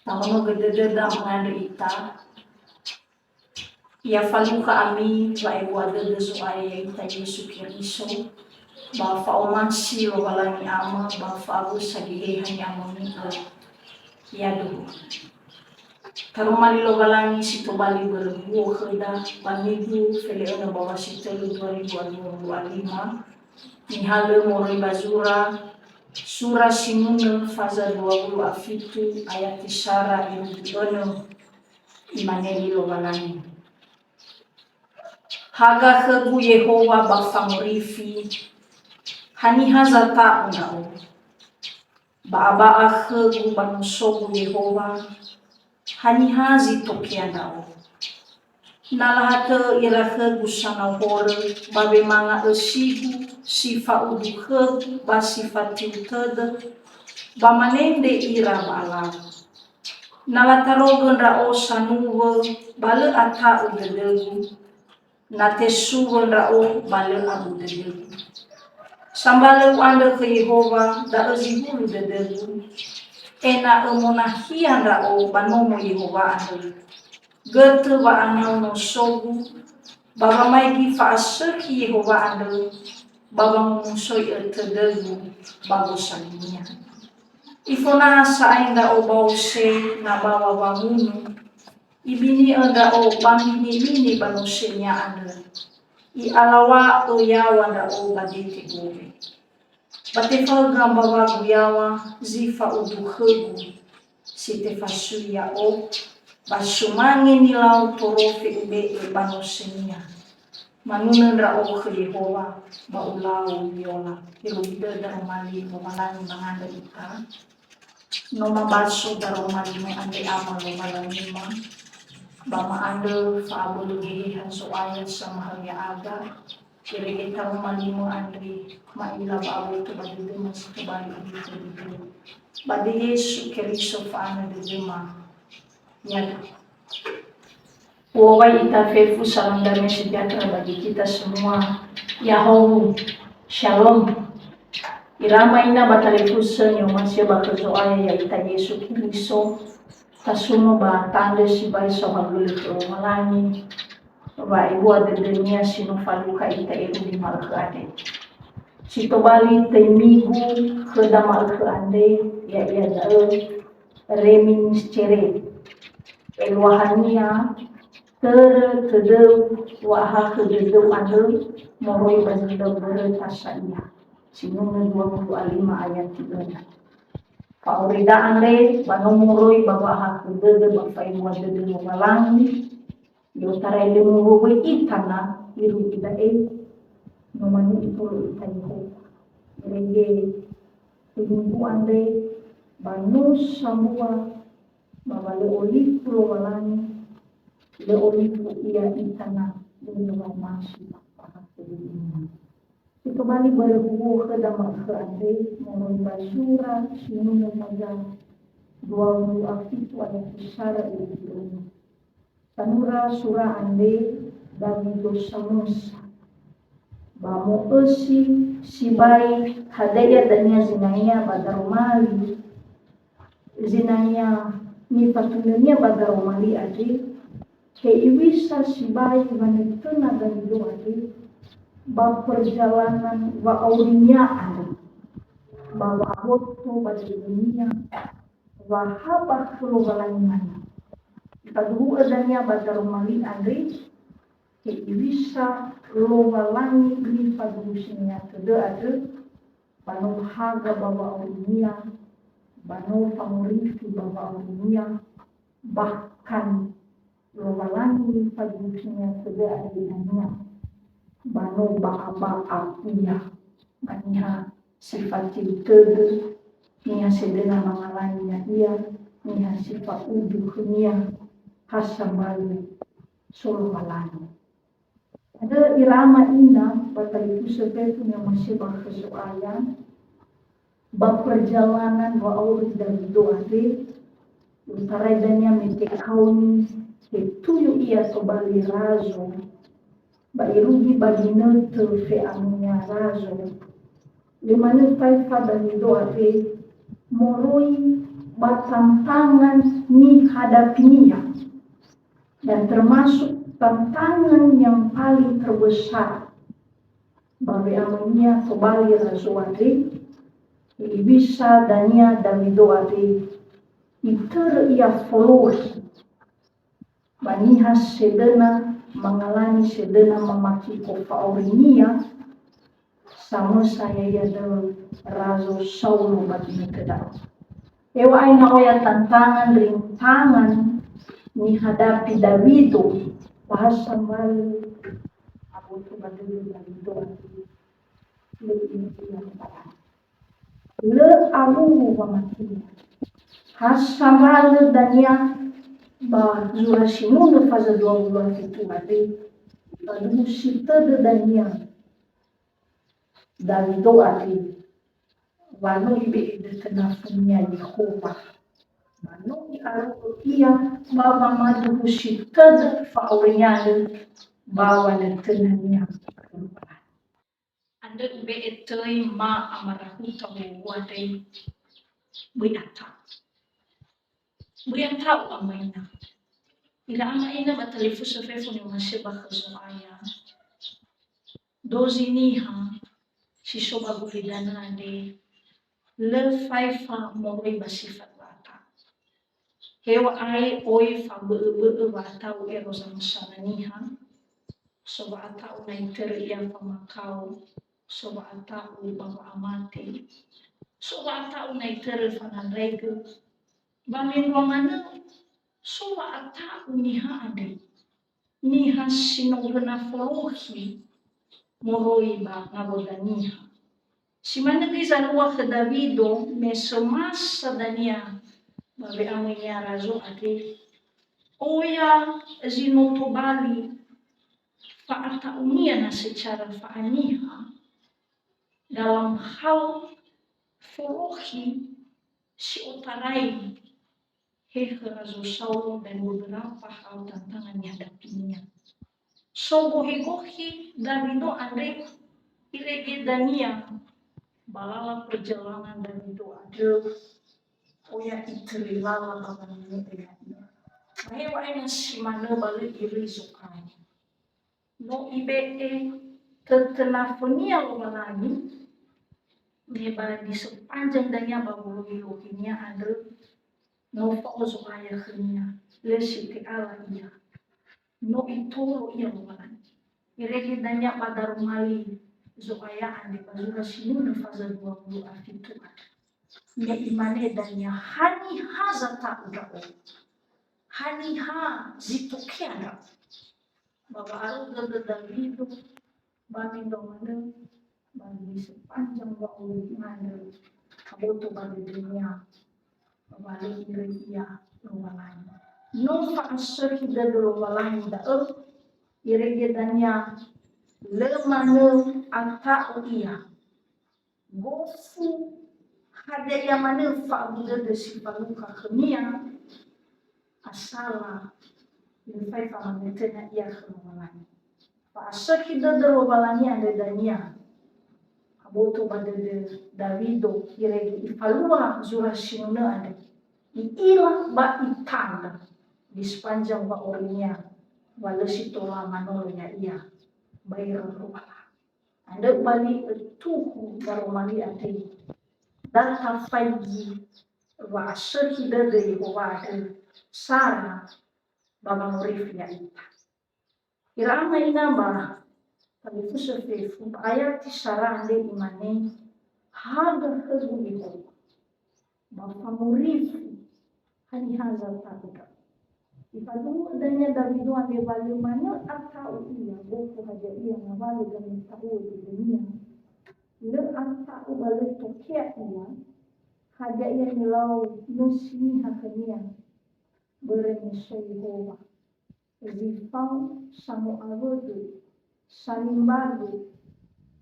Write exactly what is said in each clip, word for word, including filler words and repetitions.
Tahonogö dödöda mangandrö ita. Ya falukha ami wa'ebua dödö Zo'aya ya'ita Yesu Keriso, ba fa'omasi Lowalangi Ama, ba fa'awösa Geheha Ni'amoni'ö. Yaduhu. Taroma li Lowalangi si tobali börö huo khöda, ba Migu fele'önö bawa si tölu dua ribu dua puluh lima, nihalö moroi ba zura, sura sinunö faza dua puluh a fitu ayati sara irugi önö, imane li Lowalangi. Haga khögu Yehowa ba fangorifi, haniha zata'u ndra'o? Ba'aba'a khögu ba nosogu Yehowa, haniha zi tokea ndra'o? Na lahatö ira khögu sanau horö ba wemanga ösigu si fa'udu khögu ba si fatiu tödö, ba manende ira ba alau. Na latarogö ndra'o sanuwö, ba lö ata'u dödögu, na tesuwö ndra'o ba lö abu dödögu. Sambalö u'andrö khö Yehowa, da'ö zi hulö dödögu, ena'ö monahia ndra'o ba nomo Yehowa andrö. Götö wa'anau nosogu, ba wamaigi fa'asökhi Yehowa andrö, ba wangomusoi'ö tödögu ba gosalinia. Ifonaha sa'ae ndra'o ba ose na bawa wangunu, ibini'ö ndra'o ba mbinibini ba nosenia andrö. I'alaw̃a'ö yaŵa ndra'o ba dete gowe. Ba tefaögö mbawagu yaŵa zi fa'udu khögu, si tefasui ya'o, ba sumange nilau torofe ube'e ba nosenia. Manunö ndra'o khö Yehowa, ba ulau yola. Irugi dödö daroma li Lowalangi mangandrö ita. No mabaso daroma limö andre Ama Lowalangima, ba ma'andrö fa'abölö Geheha Zo'aya samahö ya'aga, irege taroma limö andre ma'ila ba aboto ba dödöma si tobali uduhö dödö. Ba döi Yesu Keriso fa'anö dödöma. Ya'aga. U'owai ita fefu salam damai sejahtera bagi kita semua. Yahoo, Shalom. Ira ama ina ba talifusö ni'omasi'ö ba khö Zo'aya ya'ita Yesu Keriso, tasuno ba tandrö sibai saohagölö khö Lowalangi, wa'ebua dödönia si no falukha ita irugi ma'ökhö andre. Si tobali töi Migu khöda ma'ökhö andre, ya'ia da'ö, Reminiscere. Eluahania, törö tödöu wa'ahakhö dödöu andrö moroi ba zi lö mböröta sa'ia. Sinunö dua puluh a lima ayati önö. Fa'aurida andre ba no moroi ba wa'ahakhö dödö ba fa'ebua dödö Lowalangi, i'otarai lö moroi ita na irugi da'e, no mane itolo ita Yehowa. Irege töi Migu andre ba no sambua ba wa lö olifu Lowalangi, lö olifu Ia ita na lö wa'omasi ba fa'ahakhö dödönia. Si tobali börö huo khöda ma'ökhö andre, moroi ba zura sinunö faza dua wulu a fitu ayati sara irugi önö. Sanura sura andre Dawido samösa. Ba mo'ösi sibai hadia dania zinangea ba daroma li, zinangea nifatunönia ba daroma li andre, hewisa sibai wanötöna Dawido andre ba perjalanan wa'aurinia andrö, ba wa'aboto ba dödönia, wa ha ba khö Lowalangi manö. Ifaduhu'ö dania ba daroma li andre, hewisa Lowalangi nifaduhusinia tödö andrö, ba no haga ba wa'aurinia, ba no fangorifi ba wa'aurinia, bahkan Lowalangi nifaduhusinia tödö andrö dania, ba no ba'aba'a ia, ba niha si fatiu tödö, niha sedöna mangalani ya'ia, niha si fa'udu khönia, ha sambalö so Lowalangi. Andrö ira ama ina ba talifusö fefu ni'omasi'ö ba khö Zo'aya, ba perjalanan wa'auri Dawido andre, i'otarai dania me tekaoni tetuyu ia tobali razo, ba irugi ba ginötö fe'amunia razo. Lö manö faefa Dawido andre moroi ba tantangan nihadapinia, dan termasuk tantangan yang paling terbesar ba we'amöinia tobali razo andre, hewisa dania Dawido andre, itörö ia folohi ba niha sedöna, mangalani sedöna mamakiko fa'aurinia, samösa ya'ia döi Razo Saulo ba ginötö da'ö. Hewa'ae na oya tantangan, rintangan nihadapi Dawido, ba ha sambalö aboto ba dödö Dawido andre, lö inö'ö ia lowalangi. Lö awuwu wamatenia. Ha sambalö dania ba zura sinunö faza dua wulu a fitu andre, ba duhu si tödö dania Dawido andre, wa no ibe'e dötö nafonia Yehowa. Ba no i'arogö ia ba wamaduhu si tödö fa'aurinia andrö ba wanötönania. Andrö ibe'e töi ma amarahuta wowo andre, böi ata'u. Böi ata'u ama ina. Ira ama ina ba talifusö fefu ni'omasi'ö ba khö Zo'aya. Dozi niha si so ba gulidanö andre, lö faefa moroi ba sifat wa'ata'u. Hewa'ae oi fabö'öbö'ö wa'ata'u ero zamösana niha, so wa'ata'u na itörö ia famakao, so wa'ata'u ba wa'amate, so wa'ata'u na itörö fanandraigö, ba mendrua manö so wa'ata'u niha andre, niha si no göna folohi moroi ba ngawöda niha. Si manö göi zalua khö Dawido me sömasa dania ba we'amöinia razo andre, oya zi no tobali fa'ata'unia na secara fa'aniha, dalam hal folohi si otarai he khö Razo Saulo dan beberapa hal tantangan nihadapinia. So gohi-gohi Dawido andre, irege dania ba lala perjalanan Dawido andrö, oya itörö lala ba wanini'ö ya'ia. Ba hewa'ae na si manö ba lö iröi Zo'aya. No ibe'e tötö nafonia Lowalangi, me ba di sepanjang dania ba wolohi-lohinia andrö, no fao Zo'aya khönia, lö si te'ala ia. No itolo ia Lowalangi. Irege dania ba daromali Zo'aya andre ba zura sinunö faza dua wulu a fitu andrö. Me imane dania, "Haniha zata'u ndra'o? Haniha zi tokea ndra'o?" Ba wa'arogö dödö Dawido, ba mendrua manö, ba di sepanjang wa'auri andrö, aboto ba dödönia, ba lö iröi ia Lowalangi. No fa'asökhi dödö Lowalangi da'ö, irege dania lö manö ata'u ia. Gofu hadia ia manö fa'abu dödö si falukha khönia, asala lö faefa manötöna ia khö Lowalangi. Fa'asökhi dödö Lowalangi andrö dania, aboto ba dödö Dawido, irege ifalua zura sinunö andrö, i'ila ba itandra di sepanjang wa'aurinia wa lö si tola manolo ya'ia baero Lowalangi. Andrö bali ötuhu daromali andre, da tafaigi wa'asökhi dödö Yehowa andrö sara ba wangorifi ya'ita. Ira ama ina ba talifusö fefu, ba ayati sara andre imane, "Haga khögu Yehowa, ba fangorifi, haniha zata'u ndra'o?" Ifaduhu'ö dania Dawido andre wa lö manö ata'u ia, gofu hadia ia ngawalö gameta'uö dödönia. Lö ata'u ba lö tokea ia, hadia ia nilau nösi niha khönia, börö me so Yehowa zi fao samo'awögö, sanimbagö,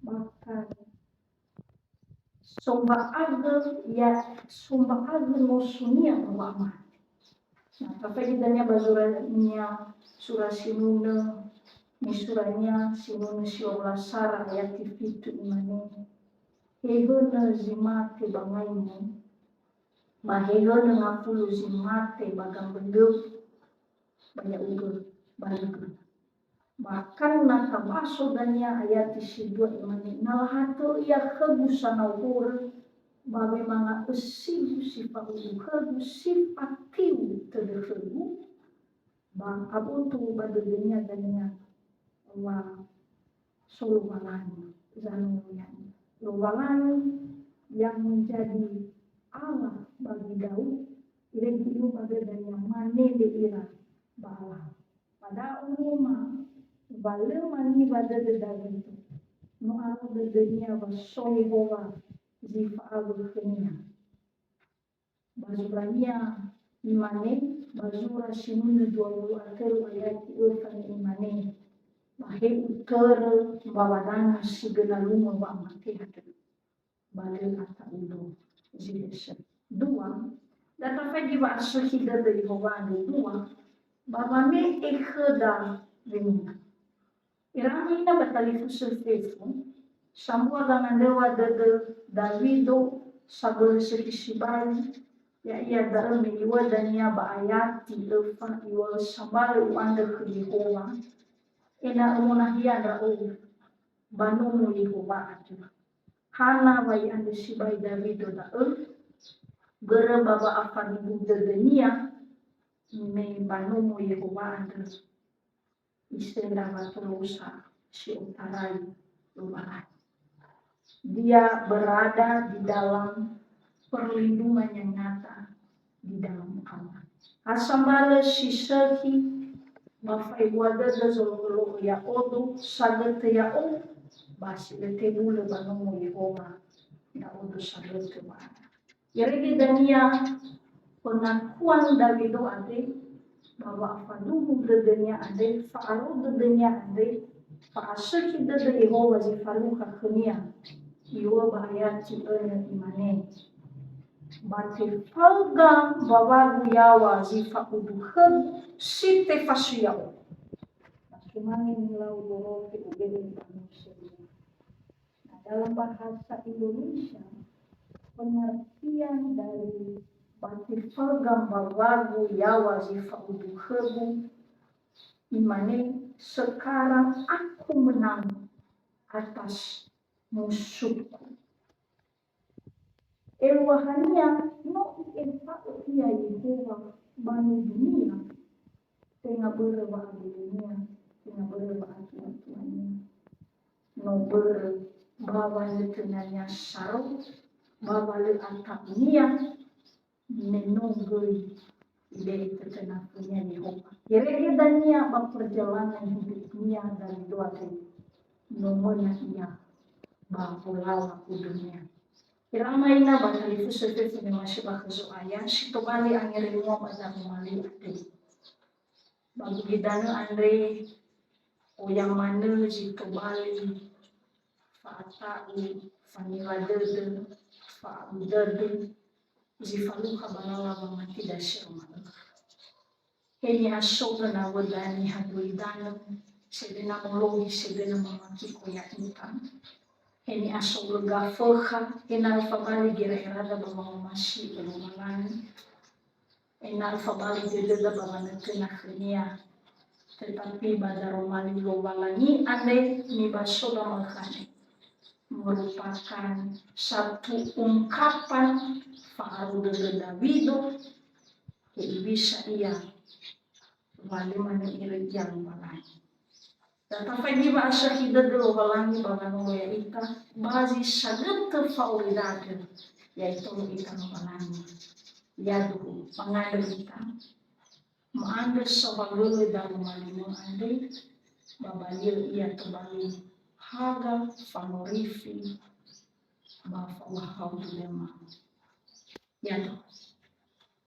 bahkan somba'agö, ya, somba'agö nosonia ba wa'amate. Na tafaigi dania ba zurania, sura sinunö, me surania sinunö si orula sara ayati fitu imane, "He hönö zi mate ba ngaimu, Ba hehönö ngafulu zi mate ba gamböngöu, ba ya'ugö ba lö göna. Bahkan na tabaso dania ayati si dua imane, na lahatö ia khögu sanau horö, ba wemanga ösigu si fa'udu khögu si fatiu tödö khögu, ba aboto ba dödönia dania wa so Lowalangi, zanolo ya'ia. Lowalangi yang menjadi Allah bagi Daud, irege ba dödönia manele ira ba Allah. Ba da'ö no ma, wa lö maniwa dödö Dawido. No aro dödönia wa so Yehowa zi fa'awö khönia. Ba zurania imane, ba zura sinunö dua wulu a tölu ayati öfa ni'imane, ba he utörö mbawa danö si göna lumö wa'amate andrö, ba lö ata'udo zi lö sökhi. Dua, da tafaigi wa'asökhi dödö Yehowa andrö. Dua, ba wame'e khöda wemuna. Irama ina ba talifusö fefu, sambua gangandröwa dödö Dawido sabölö sökhi sibai, ya'ia da'ö me iŵa'ö dania ba ayati öfa, iŵa'ö, "Sambalö u'andrö khö Yehowa, ena'ö monahia ndra'o ba nomo Yehowa andrö." Hana wa i'andrö sibai Dawido da'ö, börö ba wa'afaduhu dödönia me ba nomo Yehowa andrö isöndra watolosa si otarai Lowalangi. Dia berada di dalam perlindungan yang nyata di dalam Allah. Ha sambalö si sökhi, ba fa'ebua dödö zolo'ö-lo'ö ya'odo, sagötö ya'o, ba si lö tebulö ba nomo Yehowa, ndra'odo sagötö ba andrö. Irege dania pengakuan Dawido andre, ba wa'afaduhu dödönia andre, fa'aro dödönia andre, fa'asökhi dödö Yehowa zi falukha khönia. Iŵa'ö ba ayati önö imane, "Ba tefaöga mbawagu yaŵa zi fa'udu khögu si tefasui ya'o." Ba temange nilau Dorote ube'e ba Mose. Nah, dalam bahasa Indonesia, pengertian dari ba tefaöga mbawagu yaŵa zi fa'udu khögu, imane, "Sekarang aku menang atas musuhku." Eluahania no I'efa'ö ia Yehowa ba nodunia, tenga börö wa'abölönia, tenga börö wa'atuatuania. No börö ba wanötönania saro, ba wa lö ata'unia, me no göi ibe'e tötöna khönia Yehowa. Irege dania ba perjalanan hidupnia Dawido andre, no möna ia ba wolaŵa udunia. Irama ina ba talifusö fefu me masi ba khö Zo'aya, si tobali angeremua ba daroma li andre. Ba gulidanö andre, oya manö zi tobali fa'ata'u, faniŵa dödö, fa'a'u dödö, zi falukha ba lala wamati dasi Roma. He ni'asogö nawöda niha gulidanö, sebena molohi, sebena mamakiko ya'ita. He ni'asogö gafökha, ena'ö fabali gera'erada ba wangomasi'ö Lowalangi. Ena'ö fabali dödöda ba wanötöna khönia. Tetapi ba daroma li Lowalangi andre nibasoda ma'ökhö andre, merupakan satu ungkapan fa'aro dödö Dawido, hewisa ia wa lö manö iröi ia Lowalangi. Da tafaigi wa'asökhi dödö Lowalangi ba wanolo ya'ita, ba zi sagötö fa'aurida andrö, ya'itö no ita Lowalangi. Yaduhu, mangandrö ita. Ma'andrö saohagölö daroma li Mose andre, ba bali'ö ia tobali haga, fangorifi, ba fa'uhahau dulema. Yado.